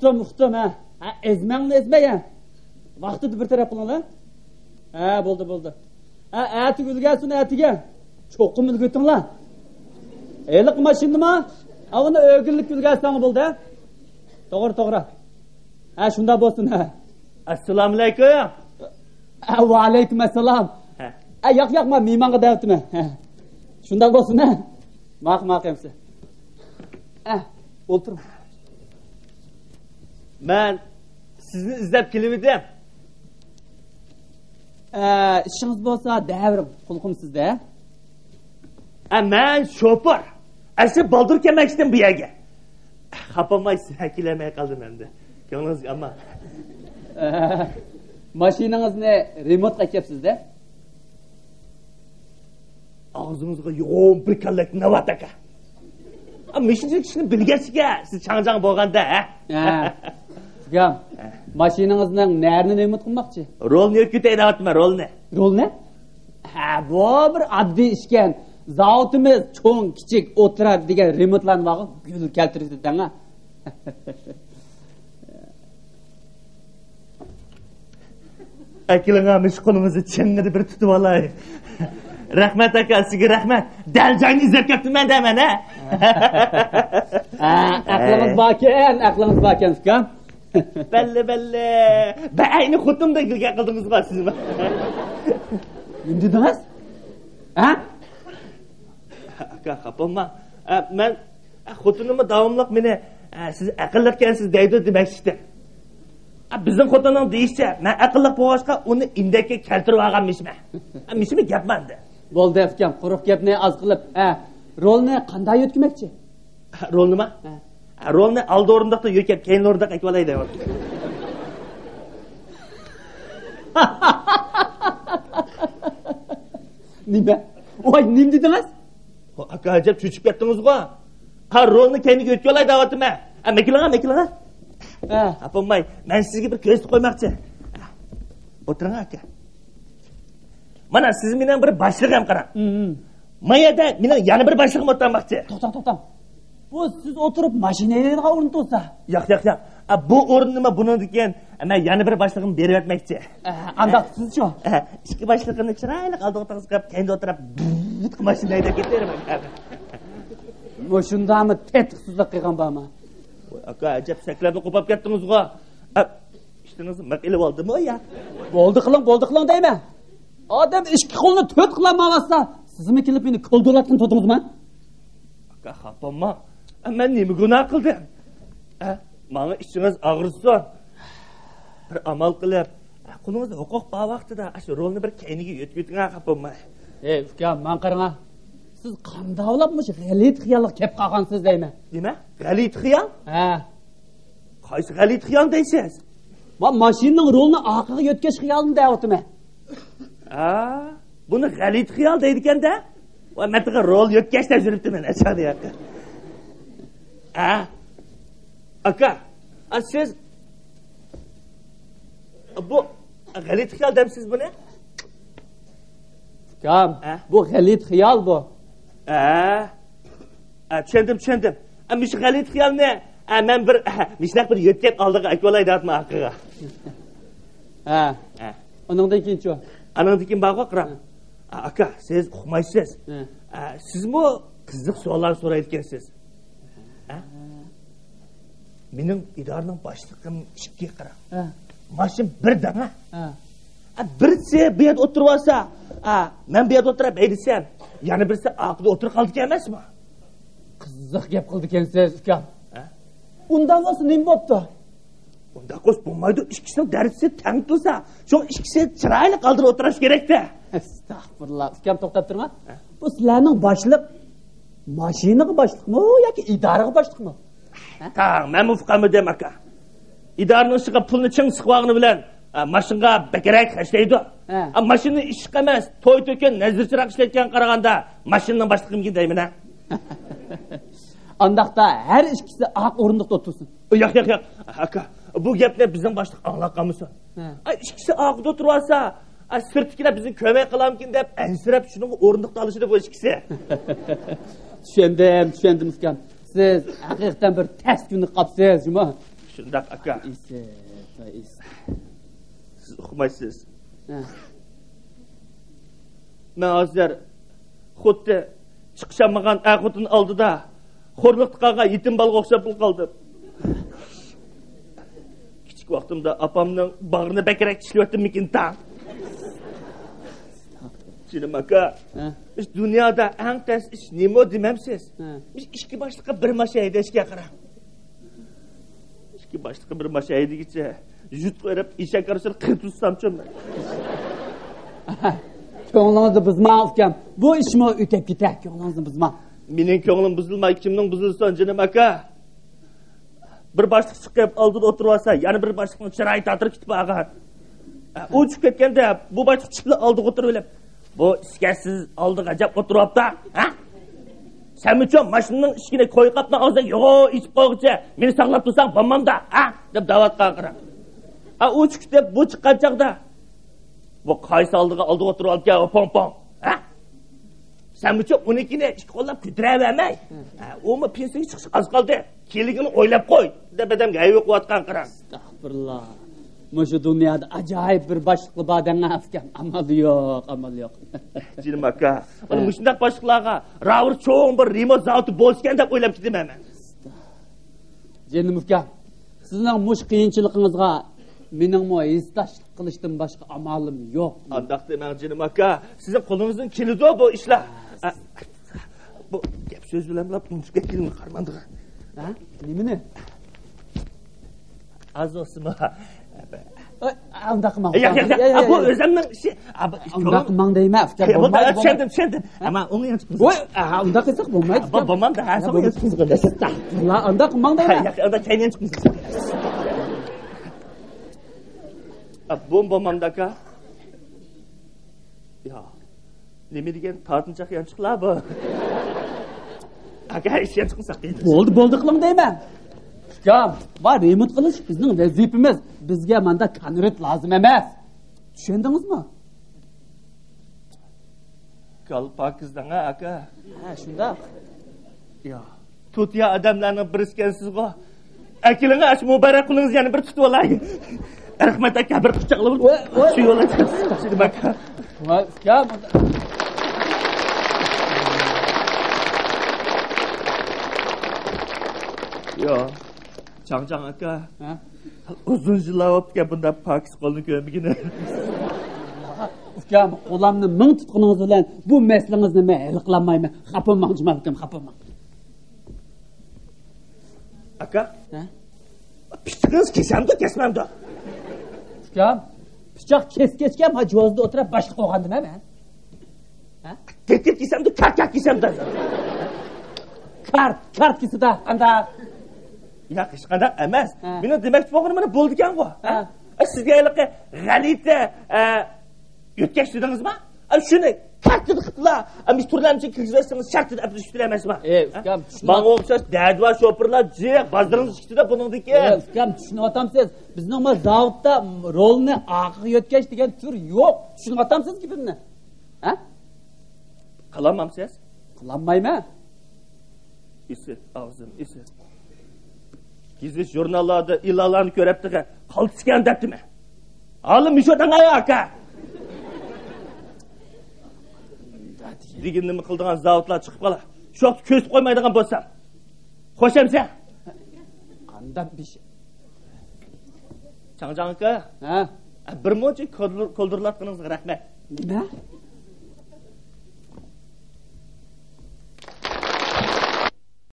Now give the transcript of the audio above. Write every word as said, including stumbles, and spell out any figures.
ئۇقتۇم، ئۇقتۇم، ھە. ھە، ئەزمەڭلار ئەزمەي، ھە. ۋاقتىدا بىر تەرەپ قىلىڭلار. ھە، بولدى، بولدى. ھە، ئەتىگە ئۈلگەرسۇن، ئەتىگە. چوقۇم ئۈلگۈتۈڭلار. ھېلىقى ماشىنىما؟ ئاۋۇنى ئۆگۈنلۈك ئۈلگەرسەڭ بولدى، ھە. توغرا، توغرا. ھە، شۇنداق بولسۇن، ھە. ئەسسالامۇئەلەيكۇم. ھە، ۋەئەلەيكۇم ئەسسالام. ھە. ھە، ياق، ياق، مەن مېھمانغا دەۋەتىمەن. ھە. شۇنداق بولسۇن، ھە. ماقۇل، ماقۇل ئەمسە. ھە، ئولتۇرۇڭ. مەن سىزنى ئىزدەپ كېلىۋىدىم. ئە، ئىشىڭىز بولسا دەۋېرىڭ، قۇلىقىم سىزدە. ئە، مەن شوپۇر. ئەسلى بالدۇر كەلمەكچىدىم بۇ يەرگە. خاپا بولماي سىزگە كېلەلمەي قالدىم ئەمدى. كۆڭلىڭىزگە ئالماڭ. ئە، ماشىنىڭىزنى رېمونتقا ئەكەپسىز-دە. ئاغزىڭىزغا يوغان بىر كاللەك ناۋات ئاكا. مۇشۇنچىلىك ئىشنى بىلگەچكە سىز چاڭ-چاڭ بولغاندا، ھە؟ ھە. ئۇكام، ماشىنىڭىزنىڭ نەرىنى رېمونت قىلماقچى؟ رولنى يۆتكىتەي دەۋاتىمەن، رولنى. رولنى؟ ھە، بۇ بىر ئاددىي ئىشكەن. زاۋۇتىمىز چوڭ، كىچىك، ئوتتۇرا دېگەن رېمونتلارنى بارغۇ گۈل كەلتۈرۈۋېتىدۇ دەڭا. ئەكېلىڭا مۇشۇ قولىڭىزنى چىڭڭىدە بىر تۇتۇپ ئالاي. رەھمەت ئاكا، سىزگە رەھمەت. دەل جايىنى ئىزدەپ كەپتىمەن دە مەن، ھە؟ ھە، ئەقلىڭىز باركەن، ئەقلىڭىز باركەن، ئۇكام. بەللى، بەللى. بەئەينى خوتۇندەك گەپ قىلدىڭىزغۇ سىز. نېمە دېدىڭىز؟ ھە؟ ئاكا، خاپا بولما. ئە، مەن، ئە، خوتۇنۇممۇ داۋاملىق مېنى، ئە، سىز ئەقىللىقكەنسىز دەيدۇ دېمەكچىدى. ئە، بىزنىڭ خوتۇننىڭ دېيىشىچە، مەن ئەقىللىق بولغاچقا ئۇنى ئىندەككە كەلتۈرۈۋالغانمىشمەن. ئە، مىشىمۇ گەپ ماندى. بولدى ئۇكام، قۇرۇق گەپنى ئاز قىلىپ، ئە، رولنى قانداق يۆتكىمەكچى؟ ھە، رولنىما؟ ھە. ھە، رولنى ئالدى ئورۇندۇقتا يۆتكەپ، كەينى ئورۇندۇققا ئەكىۋالاي دەۋاتىمەن. نېمە؟ ۋاي، نېمە دېدىڭىز؟ ھو، ئاكا، ئەجەب چۆچۈپ كەتتىڭىزغۇ. ھە، رولنى كەينىگە ئۆتكۈزۈۋالاي دەۋاتىمەن. ھە، مېكىلىڭە، مېكىلىڭە. ھە. ھە، بولماي، مەن سىزگە بىر كۆرسىتىپ قويماقچى. ھە، ئولتۇرۇڭ، ئاكا. مانا، سىز مېنىڭ بىر باشلىقىم، قاراڭ. ھىم، ھىم. ما يەردە مېنىڭ يەنە بىر باشلىقىم ئولتۇرماقچى. توختاڭ، توختاڭ. بۇ سىز ئولتۇرۇپ ماشىنا ھەيدەيدىغان ئورۇن تۇرسا. ياق، ياق، ياق. ئا، بۇ ئورۇننىمۇ بۇنىڭدىن كېيىن مەن يەنە بىر باشلىقىمغا بېرىۋەتمەكچى. ئە، ئانداق سىزچۇ؟ ئە، ئىككى باشلىقىمنى چىرايلىق ئالدىغا ئولتۇرغۇزۇپ قويۇپ، كەينىدە ئولتۇرۇپ، بۇت ماشىنا ھەيدەپ كېتىۋېرىمەن. مۇشۇنداقمۇ تېتىقسىزلىق قىلغان بارمۇ؟ ۋاي، ئاكا، ئەجەب سەكلەپلا قوپاپ كەتتىڭىزغۇ. ئە، ئىشتىنىڭىزنى مىق ئېلىۋالدىمۇ يا؟ بولدى قىلىڭ، بولدى قىلىڭ دەيمەن. ئادەم ئىككى قولىنى تۆت قىلالمايۋاتسا، سىزمۇ كېلىپ مېنى كولدۇرلاتقىلى تۇردىڭىزمۇ؟ ئاكا، خاپا بولما. ئە، مەن نېمە گۇناھ قىلدىم؟ ئە، ماڭا ئىچىڭىز ئاغرىسۇن. بىر ئامال قىلىپ، ئە، قولىڭىزدا ھوقۇق بار ۋاقتىدا ئاشۇ رولنى بىر كەينىگە يۆتكىۋېتىڭە، خاپا بولماي. ئەي، ئۇكام، ماڭا قاراڭا. سىز قانداقلاپ مۇشۇ غەلىتە خىيالغا كەپ قالغانسىز دەيمەن. نېمە؟ غەلىتە خىيال؟ ھە. قايسى غەلىتە خىيال دەيسىز؟ ما، ماشىنىنىڭ رولىنى ئارقىغا يۆتكەش خىيالىنى دەۋاتىمەن. ھە، بۇنى غەلىتە خىيال دەيدىكەن-دە. ۋاي، مەن تېخى رول يۆتكەش دەپ يۈرۈپتىمەن، ئەچادى ياقى. ھە؟ ئاكا، ئا، سىز بۇ غەلىتە خىيال دەمسىز بۇنى؟ ئۇكام، ھە؟ بۇ غەلىتە خىيال بۇ. ھە؟ ھە، چۈشەندىم، چۈشەندىم. ھە، مۇشۇ غەلىتە خىيالنى، ھە، مەن بىر، ھە، مۇشۇنداق بىر يۆتكەپ ئالدىغا ئەكىۋالاي دەۋاتىمەن ئارقىغا. ھە. ھە. ئۇنىڭدىن كېيىنچۇ؟ ئانىڭدىن كېيىن بارغۇ، قاراڭ. ھە. ھە، ئاكا، سىز ئۇقمايسىز. ھە. ھە، سىزمۇ قىزىق سوئاللار سورايدىكەنسىز. ھە؟ مېنىڭ ئىدارىنىڭ باشلىقىم ئىككى، قاراڭ. ھە. ماشىنا بىر دەڭە. ھە. ھە، بىرسى بۇ يەردە ئولتۇرۇۋالسا، ھە، مەن بۇ يەردە ئولتۇراپ ھەيدىسەم، يەنە بىرسى ئارقىدا ئولتۇرۇپ قالىدىكەن ئەمەسمۇ؟ قىزىق گەپ قىلىدىكەنسىز، ئۇكام. ھە؟ ئۇنداق بولسا نېمە بوپتۇ؟ ئۇنداق بولسا بولمايدۇ، ئىككىسىنىڭ دەرىجىسى تەڭ تۇرسا، شۇڭا ئىككىسى چىرايلىق ئالدىدا ئولتۇرۇش كېرەك-دە. ئەستەغپۇرۇللا، ئۇكام، توختاپ تۇرۇڭ. ھە؟ بۇ سىلەرنىڭ باشلىق ماشىنىغا باشلىقمۇ ياكى ئىدارىغا باشلىقمۇ؟ ھە؟ تاڭ، مەنمۇ ئۇقالمىدىم، ئاكا. ئىدارىنىڭ ئىشىغا پۇلنى چىڭ سىقىۋالغىنى بىلەن، ئە، ماشىنىغا بەكرەك خەجلەيدۇ. ھە. ئە، ماشىنا ئىششىق ئەمەس، توي-تۆكۈن، نەزىر-چىراغ ئىشلەتكەنگە قارىغاندا ماشىنىنىڭ باشلىقىمىكىن دەيمەن، ھە. ئانداقتا ھەر ئىككىسى ئارقا ئورۇندۇقتا ئولتۇرسۇن. ياق، ياق، ياق. ئاكا، بۇ گەپنى بىزنىڭ باشلىق ئاڭلاپ قالمىسۇن. ھە. ئە، ئىككىسى ئارقىدا ئولتۇرۇۋالسا، ئە، سىرتتىكىلەر بىزنى كۆرمەي قالارمىكىن دەپ ئەنسىرەپ شۇنىڭغا ئورۇندۇق تالىشىدۇ بۇ ئىككىسى. چۈشەندىم، چۈشەندىم، ئۇكام. سىز ھەقىقەتەن بىر تەس كۈندە قاپسىز، جۇمۇ. شۇنداق، ئاكا. ئېسىل، ئېسىل. سىز ئۇقمايسىز. ھە. مەن ھازىر خۇددى چىقىشالمىغان ئەر خوتۇن ئالدىدا خورلۇقتا قالغان يېتىم بالىغا ئوخشاپلا قالدىم. كىچىك ۋاقتىمدا ئاپامنىڭ باغرىنى بەكرەك چىشلىۋەتتىممىكىن تاڭ. جېنىم ئاكا، ھە؟ بىز دۇنيادا ئەڭ تەس ئىش نېمە دېمەمسىز؟ ھە. بىز ئىككى باشلىققا بىر ماشىنا ھەيدەشكە قاراڭ. ئىككى باشلىققا بىر ماشىنا ھەيدىگىچە يۇتقا ئېرىپ ئېشەك ئارىسىدا قىر تۇتسامچۇ مەن. كۆڭلىڭىزنى بۇزماڭ ئۇكام. بۇ ئىشمۇ ئۆتۈپ كېتەر، كۆڭلىڭىزنى بۇزماڭ. مېنىڭ كۆڭلۈم بۇزۇلماي كىمنىڭ بۇزۇلسۇن، جېنىم ئاكا؟ بىر باشلىق چىقىپ ئالدىدا ئولتۇرۇۋالسا، يەنە بىر باشلىقنىڭ چىرايى تاتىرىپ كېتىپ بارغان. ئۇ چىقىپ كەتكەندە بۇ باشلىق چىقىپلا ئالدىغا ئولتۇرۇۋېلىپ، بۇ ئىشكەنسىز ئالدىغا ئەجەب ئولتۇرۇۋاپتا، ھە؟ سەنمۇچۇ ماشىنىنىڭ ئىشىكىنى كوي قاپنىڭ ئاغزىدا يوغا ئېچىپ قويغۇچە مېنى ساقلاپ تۇرساڭ بولمامدا، ھە؟ دەپ دەۋاتقان قارا. ئا، ئۇ چىقىپ بۇ چىققان چاغدا، بۇ قايسى ئالدىغا ئالدىغا ئولتۇرۇۋالىدىكەن ئۇ پوڭ پوڭ، ھە؟ سەنمۇچۇ ئۇنىڭكىنى ئىككى قوللاپ كۆتۈرەۋەرمەي. ھە، ئۇمۇ پېنسىيىگە چىقىشقا ئاز قالدى. كېلىكىنى ئويلاپ قوي، دەپ ئادەمگە ھەيۋە قىلىۋاتقان قارا. ئەستەغپۇرۇللا. مۇشۇ دۇنيادا ئاجايىپ بىر باشلىقلار بار دەڭ ئۇكام. ئامال يوق، ئامال يوق. جېنىم ئاكا، مانا ھە. مۇشۇنداق باشلىقلارغا راۋۇر چوڭ بىر رېمونت زاۋۇتى بولسىكەن دەپ ئويلاپ كېتىمەن مەن. جېنىم ئۇكام، سىزنىڭ مۇشۇ قىيىنچىلىقىڭىزغا مېنىڭمۇ ھېسداشلىق قىلىشتىن باشقا ئامالىم يوق. ئانداق دېمەڭ جېنىم ئاكا، سىزنىڭ قولىڭىزدىن كېلىدۇ بۇ ئىشلار. ئە، بۇ گەپ سۆز بىلەن بۇنچە گەپ كېلىمدۇ قارىماندىغا. ھە؟ نېمىنى؟ ئاز بولسىمۇ. ئاي، ئانداق قىلماڭ. ياق، ياق، ياق. بۇ ئۆزۈمنىڭ ئىشى. ئانداق قىلماڭ دەيمەن ئۇكا. بولمايدۇ، چۈشەندىم، چۈشەندىم. ئەمما ئوڭ يان چىقمىسۇن. ۋوي، ئانداق قىلساق بولمايدۇ ئۇكا. بولمامدا، ھە، سوڭ يان چىقمىسۇن. ئانداق قىلماڭ دەيمەن. ياق، ئانداق كەينىن چىقمىسۇن. بۇ بولمامدا ئاكا. يا، نېمە دېگەن تارتىنچاق يانچۇقلار بۇ؟ ئاكا، ھېچ يانچۇقنى ساقلايمىز. بولدى، بولدى قىلىڭ دەيمەن. ئۇكام، بۇ رېمونت قىلىش بىزنىڭ ۋەزىپىمىز. بىزگە ماندا كونۋېرت لازىم ئەمەس. چۈشەندىڭىزمۇ؟ گال پاكىز دەڭ، ھە، ئاكا؟ ھە، شۇنداق. يا، تۇتىيا ئادەملەرنىڭ بىرسىكەنسىزغۇ. ئەكېلىڭە، ئاشۇ مۇبارەك قولىڭىزنى يەنە بىر تۇتۇۋالاي. رەھمەت ئاكا، بىر قۇچاقلاپ. ۋاي، ۋاي. شۇ يولدا چىقىپ ئاكا. ۋاي، ئۇكام. يا، چاڭچاڭ ئاكا. ھە؟ ئۇزۇن يىللار بوپتىكەن بۇنداق پاكىز قولنى كۆرمىگىنى. ئۇكام، قولۇمنى مىڭ تۇتقىنىڭىز بىلەن بۇ مەسىلىڭىزنى مەن ھەل قىلالمايمەن. خاپا بولماڭ، جۇمۇ ئۇكام، خاپا بولماڭ. ئاكا؟ ھە؟ پىچىقىڭىز كېسەمدۇ، كەسمەمدۇ؟ ئۇكام، پىچاق كەسكەچكە ھاجۋازدا ئولتۇرۇپ باشلىق بولغاندىمەن مەن. ھە؟ تېتىپ كېسەمدۇ، كاك كاك كېسەمدۇ؟ كارت، كارت كېسىدۇ، قانداق؟ ياق، ھېچقانداق ئەمەس. ھە. مېنىڭ دېمەكچى بولغىنىم مانا بولىدىكەنغۇ. ھە؟ ھە؟ ئە، سىزگە ھېلىقى غەلىتە، ئە، يۆتكەش دېدىڭىزما؟ ئە، شۇنى كارتىدا قىپلا، ئە، مۇشۇ تۈرلەرنى كىرگۈزۈۋەتسىڭىز شەرت دەپ ئۈستۈرەمەسما؟ ئەي، ئۇكام، چۈشىنىپ ماڭا ئوخشاش دەردى بار شوپۇرلار جىق، بازىرىڭىز ئىچىدە بۇنىڭدىكى. ئەي، ئۇكام، چۈشىنىۋاتامسىز؟ بىزنىڭ ما زاۋۇتتا رولنى ئارقىغا يۆتكەش دېگەن تۈر يوق. چۈشىنىۋاتامسىز گېپىمنى؟ ھە؟ قىلالمامسىز؟ قىلالمايمەن. ئېسىت، ئاغزىم، ئېسىت. گېزىت ژۇرناللاردا ئېلانلارنى كۆرۈپ تېخى قالتىسكەن دەپتىمەن. ھالى مۇشۇ دەڭ ئاكا. دېگىنىمنى قىلىدىغان زاۋۇتلار چىقىپ قالا. شۇ ۋاقىت كۆرسىتىپ قويمايدىغان بولسام. خوش ئەمىسە؟ قانداق بىش؟ چاڭجاڭ ئاكا. ھە؟ بىر مۇنچە كولدۇر-، كولدۇرلاتقىنىڭىزغا رەھمەت. نېمە؟